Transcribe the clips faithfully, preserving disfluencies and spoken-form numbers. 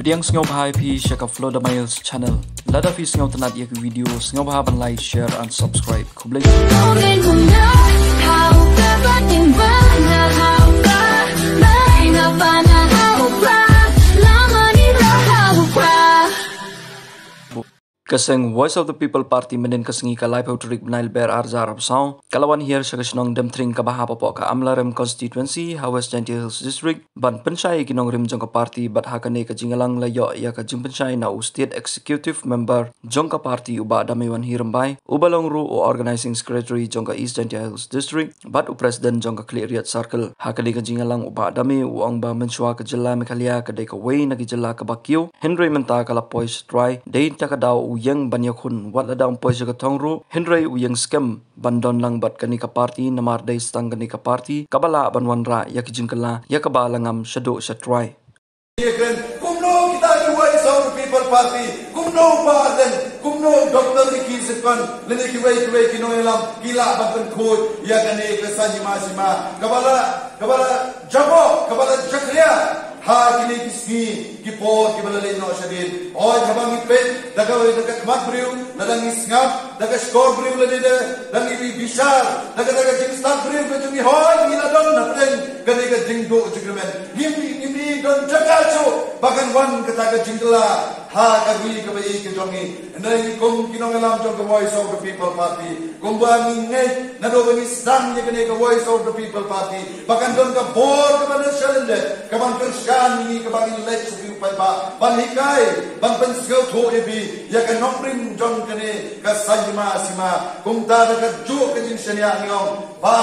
Yang sngewbha phi sha ka Flow the Miles channel. Lada phi sngewtynnat ïa ka video, sngewbha ban like, share and subscribe. Khublei. Ka seng Voice of the People Party mynhynnin ka sngi ka laiphew tarik bnai Lber arhajar arphew saw ka la wan hiar sha ka shnong Demthring kaba hap hapoh ka Amlarem constituency ha West Jaintia Hills District ban pynshai ïa ki nongrim jong ka party bad ha kane ka jingïalang la ïoh ïa ka jingpynshai na u State Executive Member jong ka party u Bah Damewanhi Rymbai, uba long ruh u Organizing Secretary jong ka East Jaintia Hills District bad u President jong ka Khliehriat Circle. Ha kane ka jingïalang u Bah Dame u ong ba mynshuwa ka jylla Meghalaya ka dei kawei na ki jylla kaba kiew, hynrei mynta ka la poi sha trai, dei ta ka daw u ïeng ban ïakhun, wat lada um poi sha ka thong ruh, hynrei u ïeng skhem ban don lang bad kane ka party, namar dei tang kane ka party kaba lah ban wanrah ïa ki jingkylla ïa kaba la ngam shaduh sha trai. Ïa kren, kumno kita ki Voice of the People Party, kumno Bah Ardent, kumno Doctor Ricky Syngkon, lane kiwei kiwei ki nongïalam ki lah ban pynkhuid ïa kane ka saiñ hima sima kaba la, kaba la jaboh, kaba la jakhlia ha kine ki sngi ki por kiba la leit noh shadien. Hooid, haba ngi peit da kawei, da ka khmat briew, lada ngi sngap da ka shkor briew, lane da, da ngi bishar da ka, da ka jingstad briew ka jong ngi, hooid, ngi la don hapdeng kane ka jingduh jingkyrmen. Ngim, ngim don jaka shuh ba kan wan kata ka jingkylla ha ka ri kaba ïeit ka jong ngi. Hynrei kum ki nongïalam jong ka Voice of the People Party, kumba ngi ngeit naduh ba ngi sdang ïa kane ka Voice of the People Party, ba kan don ka bor kaba na shalyndet kaban kyrshan ïa ngi, kaba ngin leit sha phi u paidbah ban hikai, ban pynsngewthuh ïa phi ïa ka nongrim jong kane ka saiñ hima sima. Kumta da kajuh ka jingshaniah ngi ong ba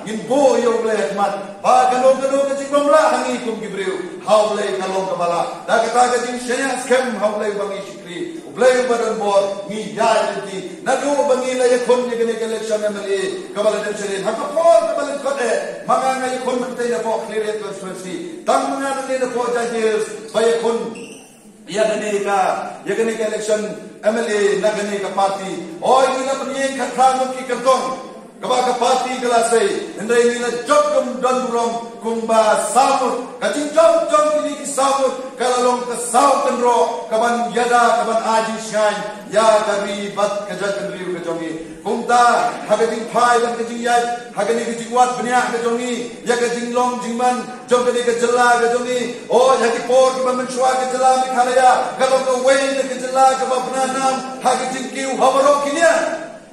ngin buh ïa U Blei ha khmat, ba kano kano ka jingbymlah ha ngi kum ki briew, ha U Blei ka long kaba lah. Da kata ka jingshaniah skhem ha U Blei uba ngi shakri, U Blei uba don bor, ngi ïaid lynti. Naduh ba ngi la ïakhun ïa kane ka election M L A kaba la dep shadien, ha ka por kaba lyngkot eh, ma nga nga ïakhun mynta napoh Khliehriat constituency, tang ma nga nangne napoh Jaintia Hills ba ïakhun ïa kane ka, ïa kane ka election M L A na kane ka party. Hooid, ngi la pynïeng khatphra ngut ki kyrtong kaba ka party ka la sei, hynrei ngi la jop kum don burom kumba saw ngut. Ka jingjop jong kine ki saw ngut ka la long ka saw kynroh kaban ïada, kaban ai jingshngaiñ ïa ka ri bad ka jaitbynriew ka jong ngi. Kumta ha ka jingphai bad ka jingïaid ha kane ka jingwad bniah ka jong ngi ïa ka jinglong jingman jong kane ka jylla ka jong ngi. O, ha ki por kiba mynshuwa ka jylla Meghalaya ka long kawei na ka jylla kaba bna nam ha ka jingkiew ha baroh ki liang.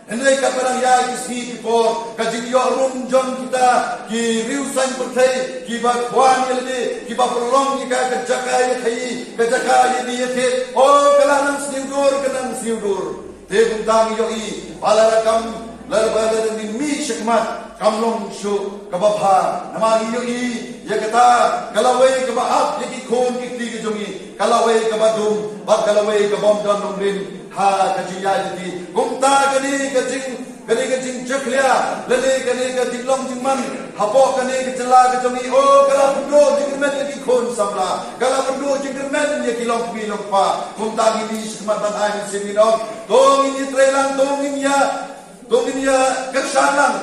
Hynrei katba dang ïaid ki sngi ki por, ka jingïoh rung jong kita ki riewsaiñ pyrthei kiba khwan ïa lade, kiba pynlong ïa ka, ka jaka ïakhaïi, ka jaka ïadie ïathied, o, ka la nang sniew dur, ka nang sniew dur. Te kumta ngi ïohi ba lada kam, lada ba lada ngin mih shakhmat, kam long shuh kaba bha. Namar ngi ïohi ïa kata ka lawei kaba ap ïa ki khun ki kti ki jong ngi, ka lawei kaba dum bad ka lawei ka bym don nongrim ha ka jingïaid lynti. Kumta kane ka jing, kane ka jingjakhlia lane kane ka jinglong jingman hapoh kane ka jylla ka jong ngi, o, ka la pynduh jingkyrmen ïa ki khun samla, ka la pynduh jingkyrmen ïa ki longkmie longkpa. Kumta ngi mih shakhmat ban ai mynsiem, ngi ong, to ngin ïatreilang, to ngin ïa, to ngin ïakyrshan lang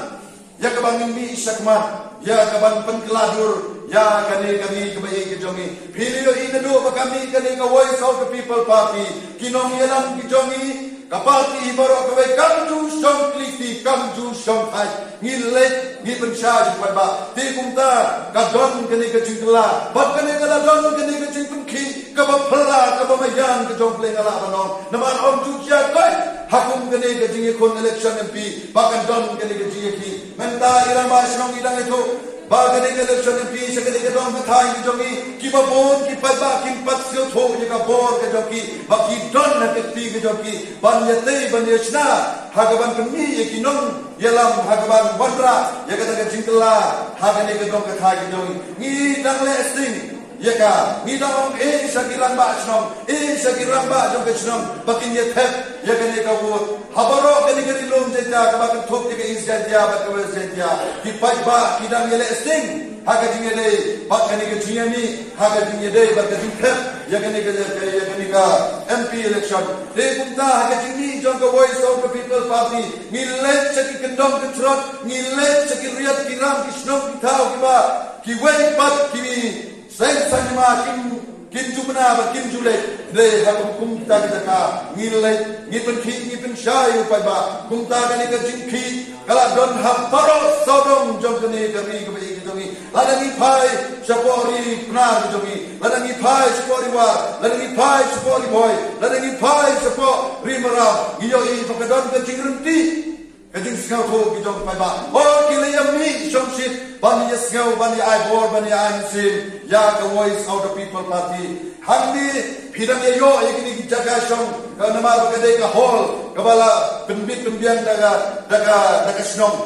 ïa kaba ngin mih shakhmat, ïa kaban pynkylla dur ïa kane ka ri kaba ïeit ka jong ngi. Phi la ïohi naduh ba ka mih kane ka Voice of the People Party, ki nongïalam ki jong ngi, ka party hi baroh kawei kam ju shong kli kti, kam ju shong thait. Ngi leit, ngi pynshai sha ki paidbah. Te kumta ka don kane ka jingkylla bad kane ka la don kane ka jingpynkhih kaba phylla, kaba maïan ka jong U Blei, nga lah ban ong. Namar ym ju jia koit ha kum kane ka jingïakhun election M P ba kan don kane ka jingïakhih. Mynta i rangbah shnong i dang ïathuh ba kane ka election M P sha kane ka dong ka thaiñ ka jong ngi, kiba bun ki paidbah kim pat sngewthuh ïa ka bor ka jong ki ba ki don ha ka kti ka jong ki ban ïatei ban ïashna ha kaban pynmih ïa ki nongïalam, ha kaban wanrah ïa kata ka jingkylla ha kane ka dong ka thaiñ ka jong ngi. Ngi dang leh sting ïa ka, ngi dang ong, eh, sha ki rangbah shnong, eh, sha ki rangbah jong ka shnong ba kin ïa thep ïa kane ka vote. Ha baroh kane ka ri lum Jaintia kaba kynthup ïa ka East Jaintia bad ka West Jaintia, ki paidbah ki dang ïa leh sting ha ka jingïadei bad kane ka jingïamih, ha ka jingïadei bad ka jingthep ïa kane ka, ïa kane ka M P election. Te kumta ha ka jingmih jong ka Voice of the People Party, ngi leit sha ki kyndong ki throt, ngi leit sha ki riat ki ram, ki shnong ki thaw kiba kiwei pat ki seng saiñ hima kim Kin ju mane ba kin ju leit, hynrei ha kum kumta ki jaka ngi leit, ngi pynkhih, ngi pynshai ïa u paidbah. Kumta kane ka jingkhih ka la don ha baroh sawdong jong kane ka ri kaba ïeit ka jong ngi. Lada ngi phai shapoh Ri Pnar ka jong ngi, lada ngi phai shapoh Ri War, lada ngi phai shapoh Ri Bhoi, lada ngi phai shapoh Ri Maram, ngi ïohi ba ka don ka jingryntih, ka jingsngewthuh ki jong ki paidbah. Oh, ki la ïa mih shongshit ban ïa sngew, ban ïa ai bor, ban ïa ai mynsiem ïa ka Voice of the People Party. Hangne phi dang ïa ïoh ïa kine ki jaka shong, ka namar ba ka dei ka hall kaba la pynbit pynbiang da ka, da ka, da ka shnong.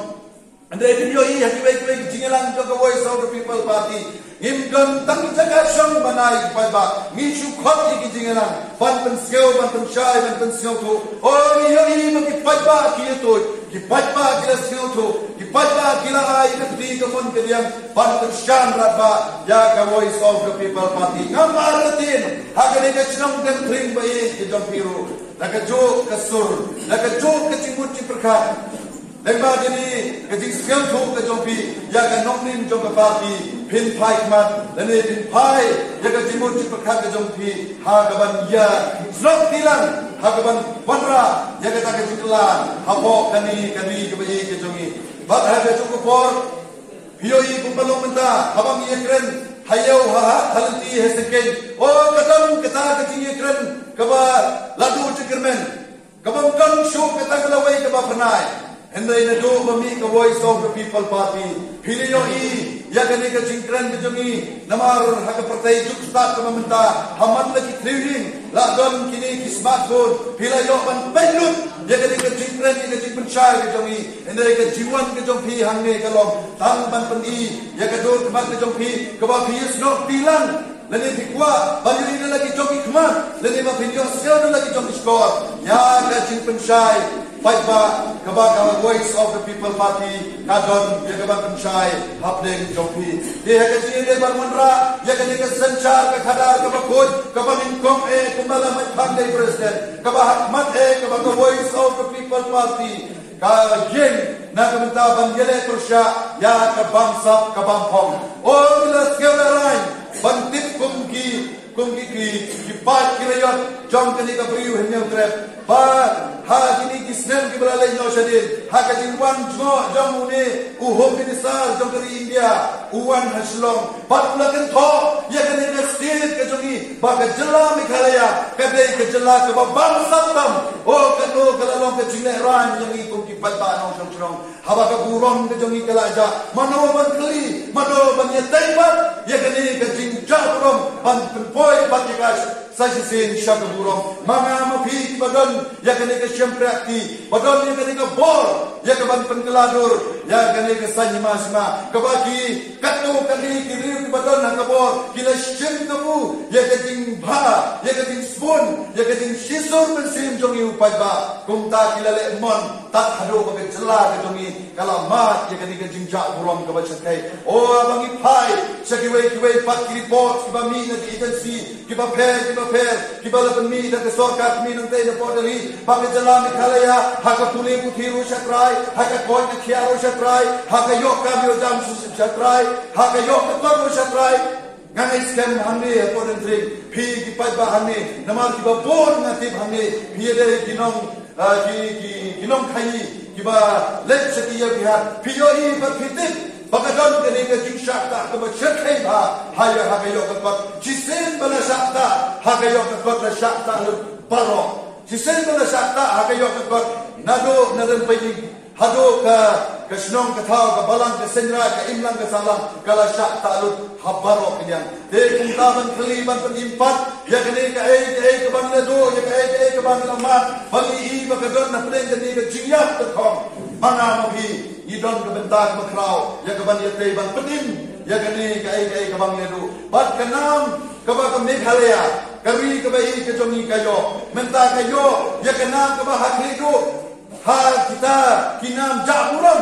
Hynrei phin ïohi ha kiwei kiwei ki jingïalang jong ka Voice of the People Party, ngim don tang jaka shong ban ai ki paidbah. Ngi shu khot ïa ki jingïalang ban pynsngew, ban pynshai, ban pynsngewthuh. Oh, ngi ïohi ba ki paidbah ki ïathuh, ki paidbah ki la sngewthuh, ki paidbah ki la ai ka kti ka mon ka diang ban kyrshan radbah ïa ka Voice of the People Party. Ngam artatien ha kane ka shnong Thenthring ba ïeit ka jong phi ruh, da kajuh ka sur, da kajuh ka jingmut jingpyrkhat, lyngba kane ka jingsngewthuh ka jong phi ïa ka nongrim jong ka party, phin phai khmat lane phin phai ïa ka jingmut jingpyrkhat ka jong phi ha kaban ïa snoh kti lang, ha kaban wanrah ïa kata ka jingkylla hapoh kane ka ri kaba ïeit ka jong ngi. Bad ha kajuh ka por, phi ïohi kumba long mynta, haba ngi ïakren ha ïew, ha hat, ha lynti, ha syngkien, oh, ka don kata ka jingïakren kaba la duh jingkyrmen, kaba ym don shuh kata ka lawei kaba phyrnai. Hynrei naduh ba mih ka Voice of the People Party, phi la ïohi ïa kane ka jingkren ka jong ngi. Namar ha ka pyrthei jukstad kaba mynta, ha man la ki three wheel, la don kine ki smartphone, phi la ïoh ban peit lut ïa kane ka jingkren, ïa ka jingpynshai ka jong ngi. Hynrei ka jingwan ka jong phi hangne ka long tang ban pyni ïa ka dur khmat ka jong phi kaba phi ïasnoh kti lang, lane phi kwah ban ïohi da la ki jong ki khmat, lane ba phin ïohsngew da la ki jong ki shkor ïa ka jingpynshai paidbah kaba ka Voice of the People Party ka don ïa kaban pynshai hapdeng jong phi. Te ha ka jingïadei ban wanrah ïa kane ka synshar ka khadar kaba khuid kaba nyngkong eh, kumba la Mike Phang dei president, kaba ha khmat eh kaba ka Voice of the People Party ka ïeng na ka bynta ban ïaleh pyrshah ïa ka bamsap ka bamphong. Oh, ki la sngewlehrain ban tip kum ki, kum ki, ki, ki paid ki raiot jong kane ka briew Hynñiewtrep, ba ha kine ki snem kiba la leit noh shadien, ha ka jingwan jngoh jong une u Home Minister jong ka ri India, u wan ha Shillong bad u la kynthoh ïa kane ka state ka jong ngi ba ka jylla Meghalaya ka dei ka jylla kaba bamsap tam. Oh, kano ka la long ka jinglehrain ïa ngi kum ki paidbah nongshong shnong. Haba ka burom ka jong ngi ka la jah, mano ban kylli, mano ban ïatei pat ïa kane ka jingjah burom ban pynpoi pat ïa ka sa shisien sha ka burom. Ma nga ma phi kiba don ïa kane ka shympriahti, ba don ïa kane ka bor ïa ka ban pynkylla dur ïa kane ka saiñ hima sima, kaba ki katto katne ki riew kiba don ha ka bor ki la shim kabu ïa ka jingbha, ïa ka jingsbun, ïa ka jingshisur mynsiem jong ngi u paidbah. Kumta ki la leh mon tad haduh ba ka jylla ka jong ngi ka la mad ïa kane ka jingjah burom kaba shyrkhei. Oh, haba ngi phai sha kiwei kiwei pat ki report kiba mih na ki agency kiba pher kiba pher kiba la pynmih da ka sorkar kmie nongtei na Delhi, ba ka jylla Meghalaya ha ka pule puthi ruh sha trai, ha ka koit ka khiah ruh sha trai, ha ka ïoh kam ïoh jam sha trai, ha ka ïoh ka kot ruh sha trai. Nga ngeit skhem hangne hapoh Thenthring, phi ki paidbah hangne, namar kiba bun nga tip hangne phi ïa dei ki nong, ah, ki, ki, ki nongkhaii kiba leit sha ki ïew ki hat. Phi ïohi bad phi tip ba ka don kane ka jingshah ktah kaba shyrkhei bha ha ïa, ha ka ïoh ka kot. Shisien ba la shah ktah ha ka ïoh ka kot, la shah ktah lut baroh. Shisien ba la shah ktah ha ka ïoh ka kot, naduh na Rymphaiing haduh ka, ka shnong ka thaw, ka balang ka seiñraij, ka imlang ka sahlang, ka la shah ktah lut ha baroh ki liang. Te kumta ban kylli ban pynim pat ïa kane kaei kaei kaba ngi la duh, ïa kaei kaei kaba ngi la mad, ba ngi i ba ka don hapdeng kane ka jingïap ka khong. Ma nga ma phi ngi don ka bynta kaba khraw ïa ka ban ïatei ban pynim ïa kane kaei kaei kaba ngi la duh. Bad ka nam kaba ka Meghalaya, ka ri kaba ïeit ka jong ngi, ka ïoh, mynta ka ïoh ïa ka nam kaba ha khlieh duh ha kita ki nam jah burom.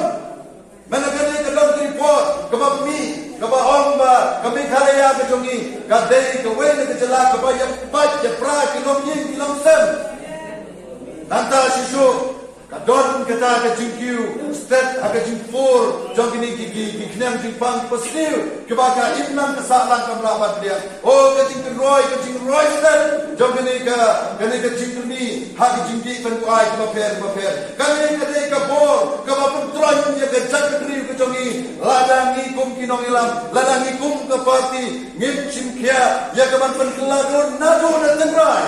Mynta kane ka don ka report kaba mih kaba ong ba ka Meghalaya ka jong ngi ka dei kawei na ka jylla kaba ïa pait ïa pra ki longïing ki longsem. Nangta shisha ka don kata ka jingkiew Stet ha ka jingpur jong kine ki ki ki khniang jingpang pasniew kiba ka imlang ka sahlang kam lah ban pdiang. O ka jingkynroi, ka jingroi stet jong kane ka, kane ka jingkyrni ha ka jingdih pynbuaid kiba pher kiba pher. Kane ka dei ka bor kaba pyntroiñ ïa ka jaitbynriew ka jong ngi. Lada ngi kum ki nongïalam, lada ngi kum ka party, ngim shim khia ïa ka ban pynkylla dur naduh na tynrai.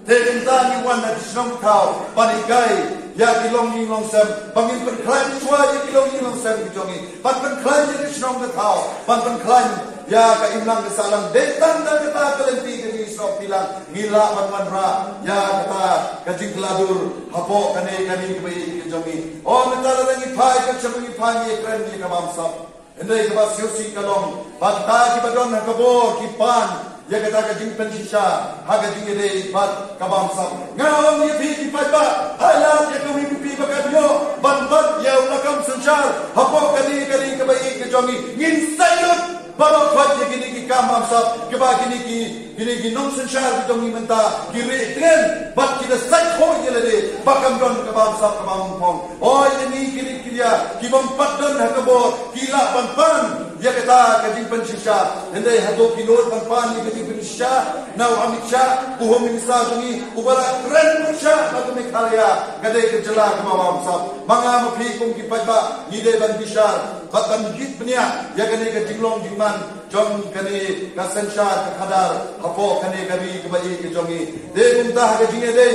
Te mynta ngi wan na ki shnong thaw ban hikai ïa ki longïing longsem, ba ngin pynkhlaiñ shuwa ïa ki longïing longsem ki jong ngi, ban pynkhlaiñ ïa ki shnong ki thaw, ban pynkhlaiñ ïa ka imlang ka sahlang. Dei tang da kata ka lynti ka jingsnoh bilang ngi lah ban wanrah ïa kata ka jingkylla dur hapoh kane ka ri kaba ïeit ka jong ngi. O mynta lada ngi phai ka jong ngi, phai ngi kren ïa ka bamsap. Hynrei kaba sngewsih ka long ba kita kiba don ha ka bor ki pan ïa kata ka jingpynshisha ha ka jingïadei bad ka bamsap. Nga ong ïa phi ki paidbah, ai lad ïa kawei ka pi ba ka ïoh ban bat ïa u lakam synshar hapoh kane ka ri kaba ïeit ka jong ngi. Ngin sa ïoh ba la khot ïa kine ki kam bamsap kiba kine ki kine ki nongsynshar ki jong ngi mynta ki rieh tngen bad ki da sait hoi ïa lade ba kam don ka bamsap kaba mphong. Oi ïa ngi ki ri ki ria ki bym pat don ha ka bor ki lah ban pan ïa kata ka jingpynshisha. Hynrei hato ki nud ban pan ïa ka jingpynshisha na u Amit Shah, u Home Minister jong ngi, uba la kren pyrshah na ka Meghalaya ka dei ka jylla kaba bamsap. Ma nga ma phi kum ki paidbah ngi dei ban bishar bad ban jied bniah ïa kane ka jinglong jingman jong kane ka synshar ka khadar hapoh kane ka ri kaba ïeit ka jong ngi. Te kumta ha ka jingïadei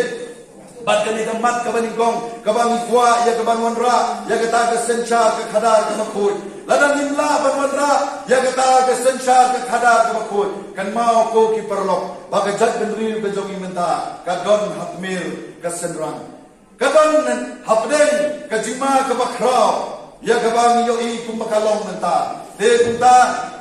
bad kane ka mat kaba nyngkong kaba ngi kwah ïa ka ban wanrah ïa kata ka synshar ka khadar kaba khuid. Lada ngim lah ban wanrah ïa kata ka synshar ka khadar kaba khuid, kynmaw ko ki paralok ba ka jaitbynriew ka jong ngi mynta ka don ha tmier ka synrang. Ka don hapdeng ka jingma kaba khraw ïa kaba ngi ïohi kumba ka long mynta. Te kumta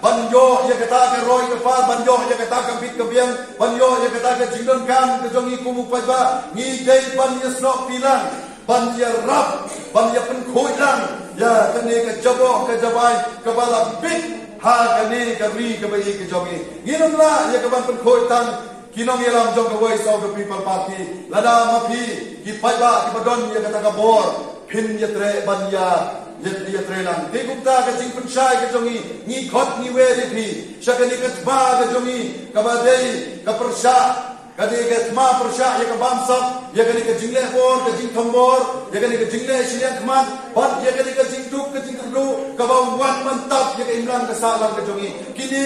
ban ïoh ïa kata ka roi ka par, ban ïoh ïa kata ka bit ka biang, ban ïoh ïa kata ka jingdonkam ka jong ngi kum u paidbah, ngi dei ban ïasnoh bilang, ban ïarap, ban ïapynkhuid lang ïa kane ka jaboh ka jabai kaba la bit ha kane ka ri kaba ïeit ka jong ngi. Ngin ym lah ïa ka ban pynkhuid tang ki nongïalam jong ka Voice of the People Party. Lada ma phi ki paidbah kiba don ïa kata ka bor, phin ïatrei ban ïa, ïa, ïatrei lang. Te kumta ka jingpynshai ka jong ngi, ngi khot ngi wer ïa phi sha kane ka thma ka jong ngi kaba dei ka pyrshah, ka dei ka thma pyrshah ïa ka bamsap, ïa kane ka jingleh bor, ka jingthombor, ïa kane ka jingleh shiliang khmat bad ïa kane ka jingduk ka jingkyrduh kaba wan ban tap ïa ka imlang ka sahlang ka jong ngi. Kine